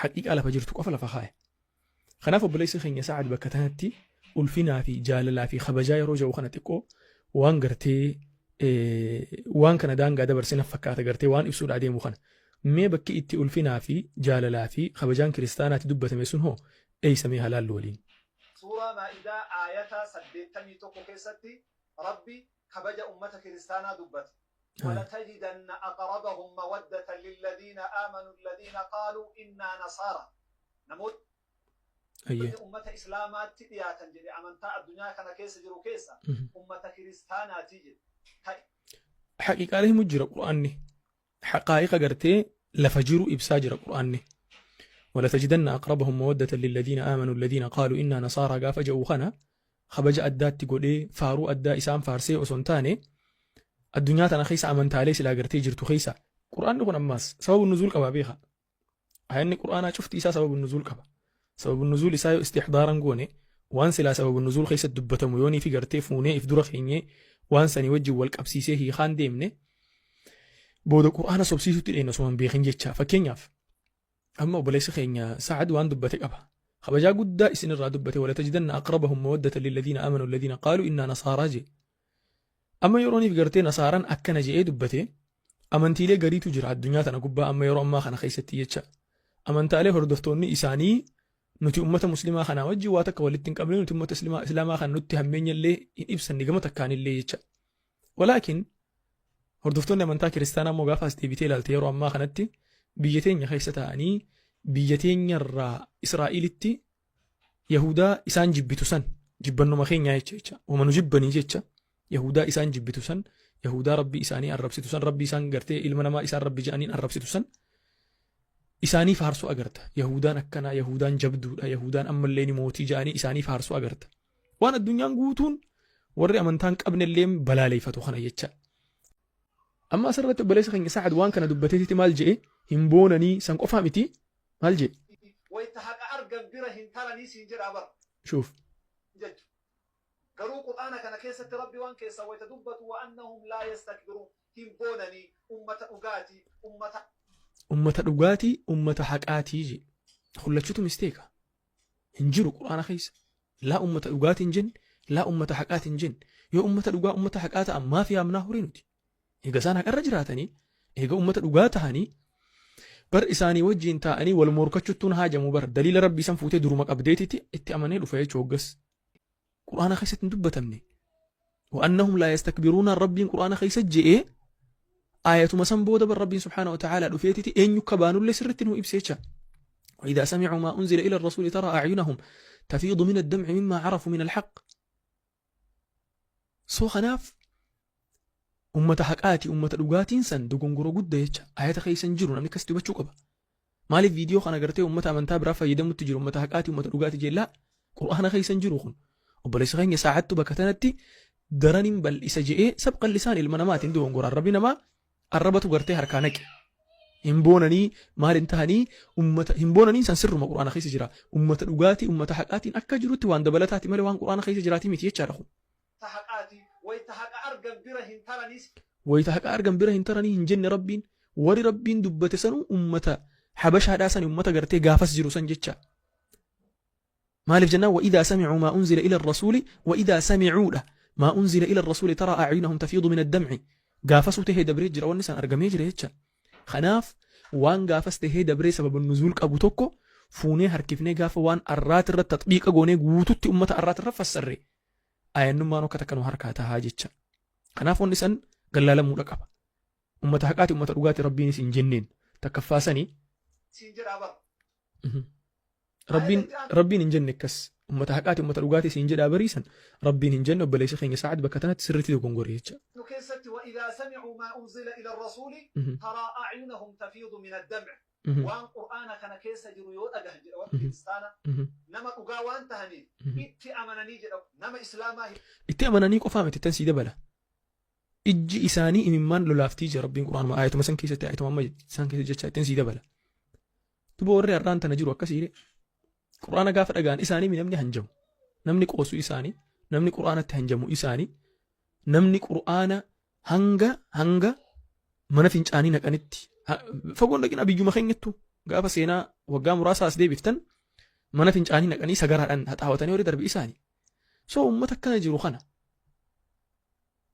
haqiiqaa lafa jirtu qofa lafa kaaya. Kanaaf obboleessi keenya Sa'ad bakka tanatti ulfinaa fi jaalalaa fi kabajaa yeroo jedhu kana xiqqoo waan gartee waan kana daangaa dabarsee naf fakkaata gartee waan ibsuudhaa deemu kana. Mee bakki itti ulfinaa fi jaalalaa fi kabajaan kiristaanaatti dubbatame sun hoo eeysa? Mee halaallu waliin. Suuraa Maa'idaa aayata 81 keessatti Rabbi kabaja ummata kiristaanaa dubbate. ولتجدن أقربهم مودة للذين آمنوا الذين قالوا إنا نصارى. Namoonni ummata islaamaatti dhiyaatan jedhe, amantaa addunyaa kana keessa jiru keessa ummata kiristaanaati jedhe. Haqiiqaalee himu jira Qur'aanni. Haqaa'iqa gartee lafa jiru ibsaa jira Qur'aanni. ولتجدن أقربهم مودة للذين آمنوا الذين قالوا إنا نصارى gaafa jedhu kana kabaja addaatti godhee faaruu addaa isaan faarsee osoo hin taane, addunyaa tana keessa amantaalee silaa gartee jirtu keessa Qur'aanni kun ammaas sababa nuzuul qabaa beeka. Ayanni Qur'aanaa cufti isaa sababa nuzuul qaba. Sababa nuzuul isaa yoo istihdaaran goone, waan silaa sababa nuzuul keessatti dubbatamu yoonii fi gartee fuunee if dura keenyee waan sanii wajjin wal qabsiisee hiikaan deemne, booda Qur'aana sobsiisutti dheena osoo hin beekin jecha. Fakkeenyaaf, amma obboleessi keenya Sa'ad waan dubbate qaba. Kabajaa guddaa isinirraa dubbate, ولتجدن أقربهم مودة للذين آمنوا الذين قالوا إنا نصارى je. Amma yerooniif gartee nasaaraan akkana je'ee dubbate, amantiilee gariitu jira addunyaa tana gubbaa amma yeroo ammaa kana keessatti jecha. Amantaalee hordoftoonni isaanii nuti ummata muslimaa kanaa wajjin waa takka walitti hin qabne, nuti ummata islaamaa kana nutti hammeenya illee hin ibsanne gama takkaanillee jecha. Walaakin hordoftoonni amantaa kiristaanaa immoo gaafa as deebitee ilaalte, yeroo ammaa kanatti biyya teenya keessa ta'anii biyya teenyarraa Israa'elitti Yahudaa isaan jibbitu san jibbannuma keenyaa jecha wama nu jibbanii jecha, Yahudaa isaan jibbitu san, Yahudaa Rabbii isaanii arrabsitu san, Rabbii isaan gartee ilma namaa isaan Rabbi jedhaniin arrabsitu san isaanii faarsuu agarta. Yahudaan akkanaa, Yahudaan jabduudha, Yahudaan ammallee ni mootii jedhanii isaanii faarsuu agarta. Waan addunyaan guutuun warri amantaa hin qabnellee balaaleeffatu kana jecha. Amma asirratti obboleessa keenya Sa'ad waan kana dubbateetitti maal jedhe? Hin boonanii san qofaa miti, maal jedhe? Wayta haqa argan bira hin taranii siin jedhaa bara. Shuuf. Jechu. Garuu Qur'aana kana keessatti Rabbi waan keessan wayta dubbatu وأنهم لا يستكبرون, hin boonanii, ummata dhugaati, ummata Ummata dhugaatii, ummata haqaatii je. Hullachuutu mistake. Hin jiru Qur'aana keessa. Laa ummata dhugaatii hin jenne, laa ummata haqaatii hin jenne. Yoo ummata dhugaa, ummata haqaa ta'an, maaf yaamnaa horii nuti? Eega isaan haqarra jiraatanii, eega ummata dhugaa tahanii, bar isaanii wajjiin taa'anii wal morkachuttuun haajamu. Bar daliila Rabbii san fuutee duruma qabdeetiti itti amanee dhufa jechuu hoggas. Qur'aana keessatti hin dubbatamne. وأنهم لا يستكبرون rabbiin Qur'aana keessa je'ee, aayatuma san booda bar Rabbiin سبحانه وتعالى dhufeetiti eenyu akka baanullee sirritti nu ibse jecha. وإذا سمعوا ما أنزل إلى الرسول ترى أعينهم تفيض من الدمع مما عرفوا من الحق. So kanaaf ummata haqaati, ummata dhugaatiin san dogongora guddaa jecha. Ayata keessa hin jiru, namni akkasitti hubachuu qaba. Maaliif viidiyoo kana gartee ummata amantaa biraa fayyadamutti jiru, ummata haqaati, ummata dhugaati jellaa? Qur'aana keessa hin jiru kun. Obboleessa keenya saacattu bakka tanatti daraniin bal'isa je'ee sabqa lisaan ilma namaatiin dogongora, arrabni namaa arrabatu gartee harkaa naqe. Hin boonanii, maal hin tahanii, ummata hin boonanii san sirruma Qur'aana keessa jira. Ummata dhugaatii, ummata haqaatiin akka jirutti waan dabalataati malee waan Qur'aana keessa jiraatii miti jechaadha kun. haqaati. Wayta haqa argan bira hin taranis. Wayita haqa argan bira hin taranii hin jenne Rabbiin. Warri Rabbiin dubbate sanuu ummata Habashaadhaa sani, ummata gartee gaafas jiru san jecha. Maaliif jennaan, وإذا سمعوا ما أنزل إلى الرسول, وإذا سمعوا dha, ما أنزل إلى الرسول ترى أعينهم تفيض من الدمع. Gaafasuu tahee dabree jira, wanni san argamee jira jecha. Kanaaf waan gaafas tahee dabree sababa nuzuul qabu tokko fuunee harkifnee gaafa waan arraat irra taxbiiqa goonee guututti ummata arraat irra fassarre, ayannummaan akka takka nu harkaa tahaa jecha. Kanaaf wanni san gallaalamuudha qaba. Ummata haqaati, ummata dhugaati Rabbiinis hin jenneen takkaffaa sanii. Siin jedhaa bara. Rabbiin hin jenne akkas. Ummata haqaati, ummata dhugaatii siin jedhaa bariisan Rabbiin hin jenne. Obboleessa keenya Sa'ad bakka tanatti sirriitti dogongore jecha. Nu keessatti وإذا سمعوا ما أنزل إلى الرسول ترى أعينهم تفيض من الدمع. Waan Qur'aana kana keessa jiru yoo dhagahan jedha, warri kiristaana nama dhugaa waan tahaniif itti amananii jedha, nama islaamaa. Itti amananii qofaa miti, tan sii dabala. Ijji isaanii imimmaan lolaaftii jira Rabbiin Qur'aanuma ayatuma san keessatti, ayatuma amma san keessa jecha ittiin sii dabala. Duba warri har'aan tana jiru akkasii. Qur'aana gaafa dhagaan isaanii namni hanjamu, namni qoosu isaanii, namni Qur'aanatti hanjamu isaanii, namni Qur'aana hanga mana fincaanii naqanitti. Fagoon dhaqina, biyyuma keenyattu gaafa seenaa waggaa muraasa as deebiftan mana fincaanii naqanii sagaraadhaan haxaawatanii warri darbe isaanii. So ummata akkana jiru kana,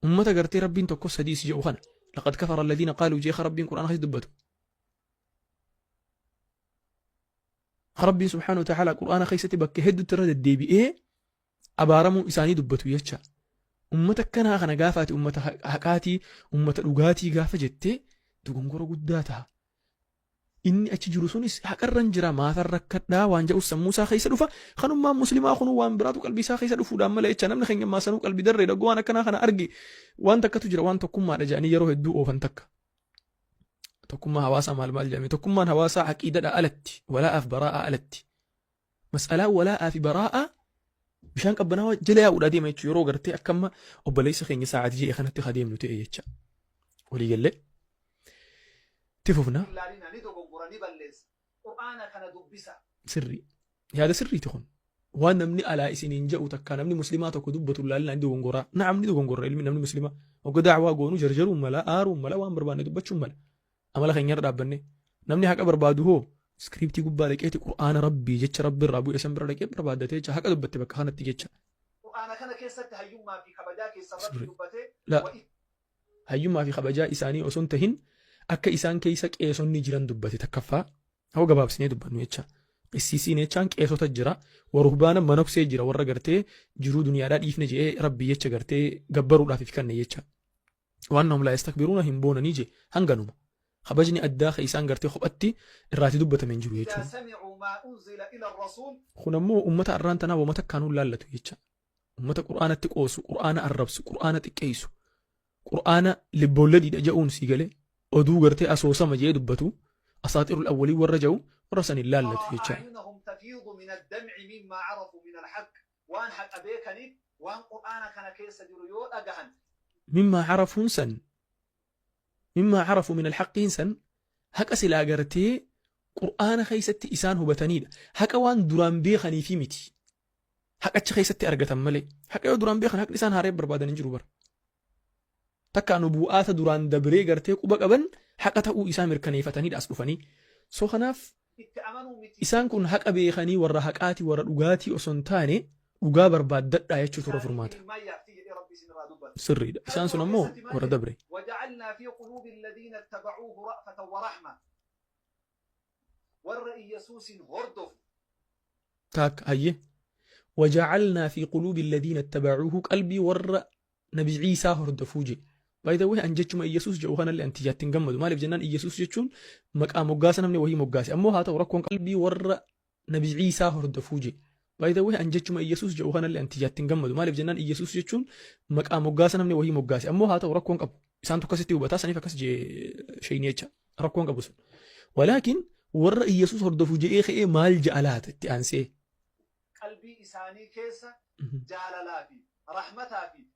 ummata gartee Rabbiin tokko sadiis jedhu kana, لقد كفر الذين قالوا jeeqa Rabbiin Qur'aana keessa dubbatu. Rabbiin سبحانه وتعالى Qur'aana keessatti bakka hedduutti irra deddeebi'ee abaaramuu isaanii dubbatu jecha. Ummata akkanaa kana gaafaati ummata haqaatii, ummata dhugaatii gaafa jettee dogongora guddaa ta'a. Inni achi jiru sunis haqarran jira, maafan rakkadhaa waan jedhu sammuu isaa keessa dhufa. Kanummaan muslimaa kun waan biraatu qalbii isaa keessa dhufuudhaan malee jecha. Namni keenya maasanuu qalbii darree dhaggoo waan akkanaa kana arge, waan takkatu jira, waan tokkummaadha jedhanii yeroo hedduu oofan takka. Tokkummaa hawaasaa maal maal jedhame, tokkummaan hawaasaa aqiidadha alatti, walaa'aaf baraa'aa alatti. Mas'alaa walaa'aa fi baraa'aa bishaan qabbanaawaa jala yaa'uudha deema jechuudha, yeroo gartee akka amma obboleessa keenya Sa'aad jedhe kanatti adeemnu ta'e jecha. Walii gallee. Itti fufna. Ilaalina ni dogongora, ni balleessa. Qur'aana kana dubbisa. Sirrii. Yaada sirriiti kun. Waan namni alaa isiniin jedhu takka namni muslimaa tokko dubbatu ilaalina, ni dogongoraa. Na'am, ni dogongorra ilmi namni muslimaa. Hogga daawaa goonu jarjaruun mala, aaruun mala, waan barbaanne dubbachuun mala. Amala keenyarra dhaabbanne. Namni haqa barbaadu hoo script gubbaa dhaqeeti Qur'aana Rabbii, jecha Rabbi irraa bu'e san bira dhaqee barbaaddatee jecha, haqa dubbatte bakka kanatti jecha. Qur'aana kana keessatti hayyummaa fi kabajaa keessa Rabbi dubbatee. La hayyummaa fi kabajaa isaanii osoo hin tahin, akka isaan keessa qeesonni jiran dubbate takkaffaa. Hoo gabaabsinee dubbannu jecha. Qisiisiin jechaan qeesota jira. ورهبانا manoksee jira, warra gartee jiruu duniyaadhaa dhiifne jedhee Rabbii jecha gartee gabbaruudhaaf if kanne jecha. وأنهم لا يستكبرون hin boonanii je hanganuma. Kabajni addaa ka isaan gartee kophatti irraati dubbatame hin jiru إذا jechuudha. سمعوا ما أنزل إلى الرسول Kun ammoo ummata arraan tanaa wama takkaanuu laallatu jecha. Ummata Qur'aanatti qoosu, Qur'aana arrabsu, Qur'aana xiqqeessu, Qur'aana libboolladhiidha je'uun sii galee oduu gartee asoosama jedhee dubbatu, أساطير الأولين warra je'u, warra san hin laallatu ترى jecha. أعينهم تفيض من الدمع مما عرفوا من الحق. Waan haqa beekaniif waan Qur'aana kana keessa jiru yoo dhagahan مما عرفوا san, مما عرفوا من الحق san, haqa silaa gartee Qur'aana keessatti isaan hubataniidha. Haqa waan duraan beekaniifi miti. Haqa achi keessatti argatan malee. Haqa yoo duraan beekan haqni isaan haaree barbaadan hin jiru bara. Takka nubu'aata duraan dabree gartee quba qaban haqa ta'uu isaa mirkaneeffataniidha as dhufanii. So kanaaf Itti amanuu miti. Isaan kun haqa beekanii warra haqaati warra dhugaatii osoo hin taane dhugaa barbaaddadhaa jechuutu irra Isaanii furmaata. imimmaan yaafti jedhee Rabbi isin irraa dubbata. Sirriidha. Kan Isaan sun biroo ammoo keessatti maal warra jedhe? dabre. Waja'alnaa fii quluubi alladhiina ittabacuuhu ra'fatan wa rahma. Warra Iyyasuusin hordofu. Taakka hayyee. Waja'alnaa fi quluubi alladhiina ittabacuuhu qalbii warra Nabi Ciisaa hordofuu je. By the way an jechuma Iyyasuus jedhu kanallee an tiyyaatti hin gammadu. Maaliif jennaan Iyyasuus jechuun maqaa moggaasa namni wahii moggaase. Ammoo haa ta'u rakkoon qalbii warra Nabi Ciisaa hordofuu je. By the way an jechuma Iyyasuus jedhu kanallee an tiyyaatti hin gammadu. Maaliif jennaan Iyyasuus jechuun maqaa moggaasa namni wahii moggaase. Ammoo haa ta'u rakkoon qabu. Isaantu akkasitti hubataa saniif akkas jee sheeyni jecha. Rakkoon qabu sun. Walaakin warra Iyyasuus hordofu je'ee ka'ee maal je'a laata itti aansee? Qalbii isaanii keessa jaalalaa fi rahmataa fi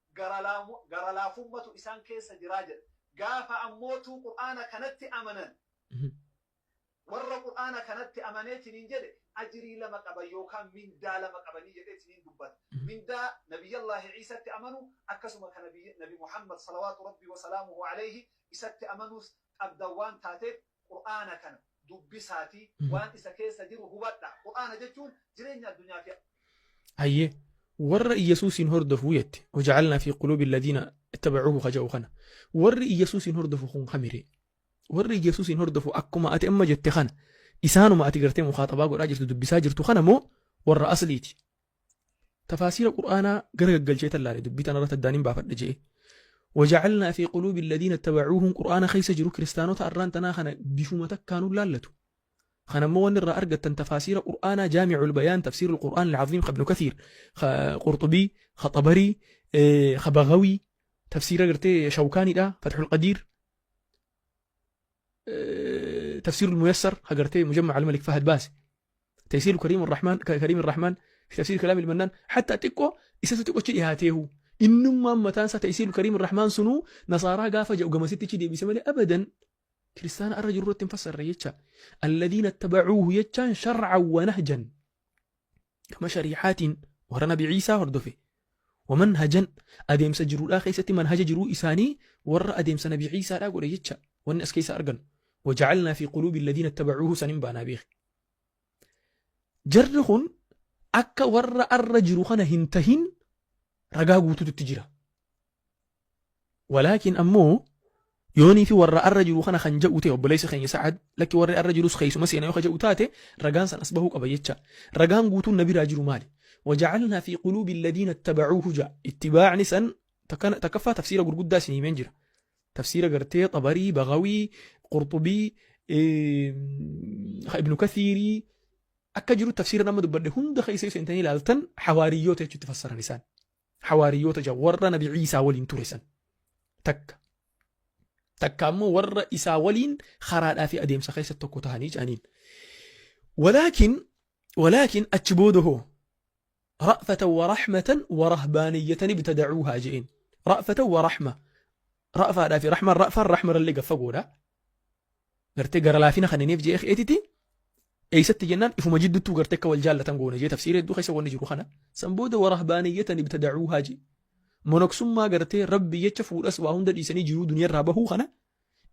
garalaafummatu isaan keessa jiraa jedha. Gaafa ammootuu Qur'aana kanatti amanan, warra Qur'aana kanatti amaneetiniin jedhe ajrii lama qaban yookaan mindaa lama qabanii jedheetiniin dubbata. Mindaa Nabiyyallaahi Ciisatti amanu akkasuma ka Nabi Muhammad salawaatu Rabbii wasalaamuhu alayhi isatti amanuus qabdan waan taateef Qur'aana kana dubbisaatii waan isa keessa jiru hubadhaa. Qur'aana jechuun jireenya addunyaa fi. Hayyee warra Iyyasuusiin hordofu jette waja'alnaa fi quluubi alladhiina ittabacuuhu ka ja'u kana warri Iyyasuusiin hordofu kun kamiree warri Iyyasuusiin hordofu akkuma ati amma jette kana isaanuma ati gartee mukaaxabaa godhaa jirtu dubbisaa jirtu kana moo warra asliiti Tafaasiira Qur'aanaa gara gaggalchee tallaale dubbii tanarratti addaan hin baafadha je'e. Waja'alnaa fi quluubi alladhiina ittabacuuhum Qur'aana keessa jiru kiristaanota arraan tanaa kana bifuma takkaanuu laallatu. Kana immoo wanni irraa argattan tafaasiira Qur'aanaa Jaami'ul Bayaan tafsiirul Qur'aan al-Aziim ka Ibnu Kathiir ka Qurxubii ka Xabarii ka Bagawii tafsiira gartee Shawkaaniidha Fathul Qadiir tafsiirul Muyassar ka gartee Mujammac al-Malik Fahad baase. تيسير كريم الرحمن كريم الرحمن في تفسير كلام المنان حتى xiqqoo isatu xiqqochi dhihaateehu innummaan mataan isaa تيسير كريم الرحمن sunuu nasaaraa gaafa jedhu gamasitti achi deebise malee abadan kiristaana arra jiru irratti hin fassarre jecha. الذين اتبعوه jechaan شرعا ونهجا kama shariixaatiin warra Nabi Ciisaa hordofe ومنهجا adeemsa jiruudhaa keessatti manhaja jiruu isaanii warra adeemsa Nabi Ciisaadhaa godhe jecha. Wanni as keessa argannu وجعلنا في قلوب الذين اتبعوه sanin baanaa beeki. Jarri kun akka warra arra jiru kana hin tahin ragaa guututu itti jira. Walaakin ammoo yoonii fi warra arra jiru kana kan ja'u ta'e obboleessa keenya Sa'ad lakki warri arra jirus keessuma seena yoo ka ja'u taate ragaan san as bahuu qaba jecha. Ragaan guutuun na biraa jiru maali? Waja'alnaa fi quluubi alladhiina ittabacuuhu ja'a. Ittibaacni san takkaffaa tafsiira gurguddaa isin himeen jira. Tafsiira gartee Xabarii, Bagawii, Qurxubii, Ibnu Kathiirii akka jiru tafsiira nama dubbadhe hunda keessa yoo seentanii ilaaltan hawaariyyoota jechuutti fassaran isaan. Hawaariyyoota jedha warra Nabi Ciisaa waliin ture san. Takka. Takka ammoo warra isaa waliin karaadhaa fi adeemsa keessa tokko tahanii jedhaniin. Walaakin achi booda hoo ra'fatan wa rahmatan wa rahbaaniyyatan ibtadacuuhaa je'een. Ra'fatan wa rahma. Ra'faadhaa fi rahmaan ra'faan rahmarallee gaffagoodha. Gartee gara laafina kanneenif je'ee eetiti eessatti jennaan ifuma jidduttuu gartee akka wal jaallatan goone jee tafsiira hedduu keessa wanni jiru kana. San booda wa rahbaaniyyatan ibtadacuuhaa jee. Monoksummaa gartee Rabbi jecha fuudhas waa hunda dhiisanii jiruu duniyarraa bahuu kana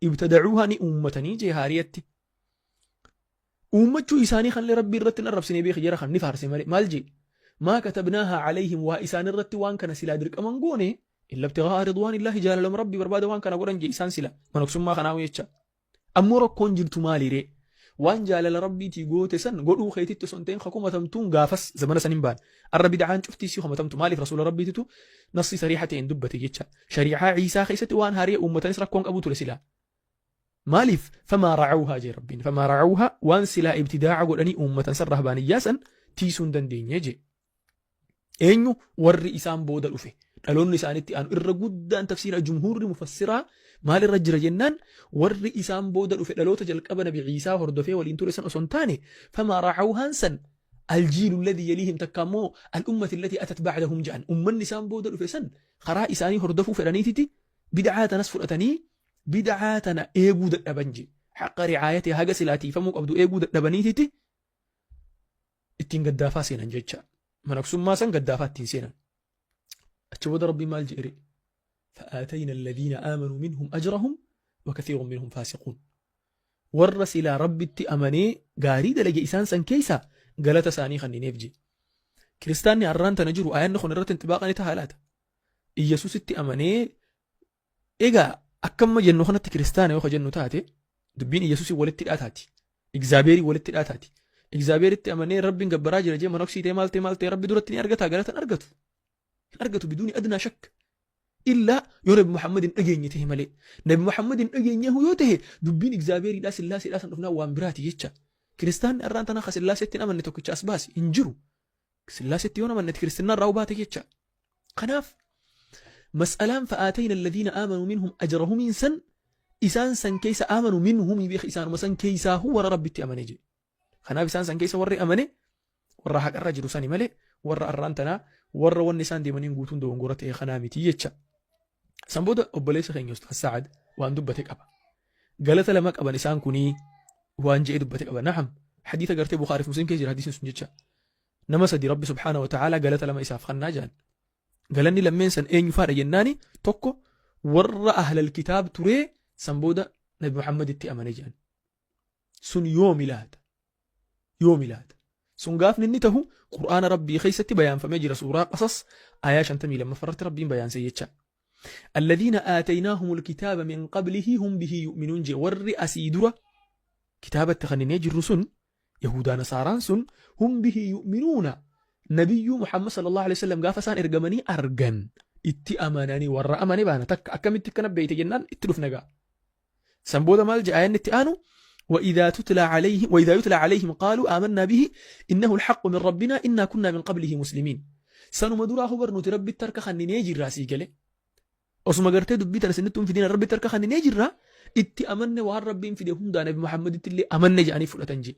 ibtadacuuhaa ni uummatanii jee haariyatti. Uummachuu isaanii kanillee Rabbii irratti hin arrabsine beeki jara kan ni faarse malee. Maal jee? Maa katabnaahaa alayhim waa isaan irratti waan kana silaa dirqama hin goone illa ibtigaa'a ridwaanillaahi jaalalama Rabbii barbaada waan kana godhan jee isaan sila manoksummaa kanaa jecha. Ammoo rakkoon jirtu maaliree? Waan jaalala Rabbiitii goote san godhuu keetitti osoo hin ta'in ka komatamtuun gaafas zamana san hin baane. Arra bid'aan cuftii si komatamtu maaliif rasuula Rabbiititu nassii sariiha ta'een dubbate jecha. Sharii'aa Ciisaa keessatti waan haariya uummatanis rakkoon qabu ture silaa. Maaliif famaa ra'awhaa jee Rabbiin famaa ra'awhaa waan silaa ibtidaa'a godhanii uummatan san rahbaaniyyaa san tiisuu hin dandeenye jee. Eenyu warri isaan booda dhufe dhaloonni isaanitti aanu irra guddaan tafsiira jumhuurri mufassiraa maal irra jira jennaan warri isaan booda dhufe dhaloota jalqaba Nabi Ciisaa hordofee waliin ture san osoo hin taane famaa ra'awhaan san aljiilu alladhii yaliihim takka immoo al'ummati allatii atat ba'dahum jedhan ummanni isaan booda dhufe san karaa isaanii hordofuu fedhaniititi bid'aa tanas fudhatanii bid'aa tana eeguu dadhaban je haqqa ri'aayatee haga silaa tiifamuu qabdu eeguu dadhabaniititi ittiin gaddaafaa seenan jecha. Manaksummaa san gaddaafaa ittiin seenan. Achi booda Rabbiin maal jedhe? فآتينا الذين آمنوا منهم أجرهم وكثير منهم فاسقون. Warra silaa Rabbitti amanee gaarii dalage isaan san keessa galata isaanii kannineef je. Kiristaanni har'aan tana jiru aayanni kun irratti inxibaaqa ni tahaa laata? Iyyasuusitti amanee egaa akkamma jennu kanatti kiristaana yoo ka jennu taate dubbiin Iyyasuusii walitti hidhaa taati. Igzaabeerii walitti hidhaa taati. Igzaabeeritti amanee Rabbiin gabbaraa jira jee manoksii ta'e maal ta'e maal ta'e Rabbi duratti ni argataa galata hin argatu. Hin argatu biduuni adnaa shakk. Illaa yoo Nabi Muhammad hin dhageenye ta'e malee. Nabi Muhammad hin dhageenye yoo ta'e dubbiin Igzaabeeriidhaa Sillaaseedhaa san dhufnaa waan biraati jecha. Kiristaanni har'aan tana ka Sillaaseetti hin amanne tokkicha as baasi hin jiru. Sillaaseetti yoo amanne kiristinnaa irraa baate jecha. Kanaaf mas'alaan fa'aatayna alladhiina aamanuu minhum ajrahumiin san isaan san keessa aamanu minhum beeka isaanuma san keessaa warra Rabbitti amane jedhe. Kanaaf isaan san keessa warri amane warra haqarra jiru sani malee warra arraan tanaa warra wanni isaan deemaniin guutuun dogongora ta'e kanaa miti jecha. San booda obboleessa keenya Ustaaz Sa'ad waan dubbate qaba. Galata lama qaban isaan kunii waan je'ee dubbate qaba. Na'am hadiisa gartee Bukhaarii fi Muslim keessa jira hadiisni sun jecha. Nama sadi Rabbi subhaanahu wa ta'aalaa galata lama isaaf kannaa jedhan. Galanni lammeen san eenyu faadha jennaani tokko warra ahlal kitaab turee san booda Nabi Muhammaditti amane jedhan. Sun yoomi laata? Yoomi laata? Sun gaafni inni tahu Qur'aana Rabbii keessatti bayaanfamee jira suuraa Qasas aayaa 52 irratti Rabbiin bayaanse jecha. Alladhiina aataynaahumul kitaaba min qablihi hum bihi yu'minuun jee warri asii dura kitaaba itti kenninee jirru sun Yahudaa Nasaaraan sun hum bihi yu'minuuna Nabiyyuu Muhammad sallallahu alaihi wasallam gaafa isaan ergamanii argan itti amananii warra amane baana takka akkamitti akkana beeyte jennaan itti dhufna gaa. San booda maal jedha ayanni itti aanu وإذا تتلى عليهم وإذا يتلى عليهم قالوا آمنا به إنه الحق من ربنا إنا كنا من قبله مسلمين sanuma duraa hubar nuti Rabbitti harka kanninee jirraa sii gale osuma gartee dubbii tana isinittuu hin fidin Rabbitti harka kanninee jirraa itti amanne waan Rabbiin fide hundaa Nabi Muhammaditti illee amanne jedhanii fudhatan je.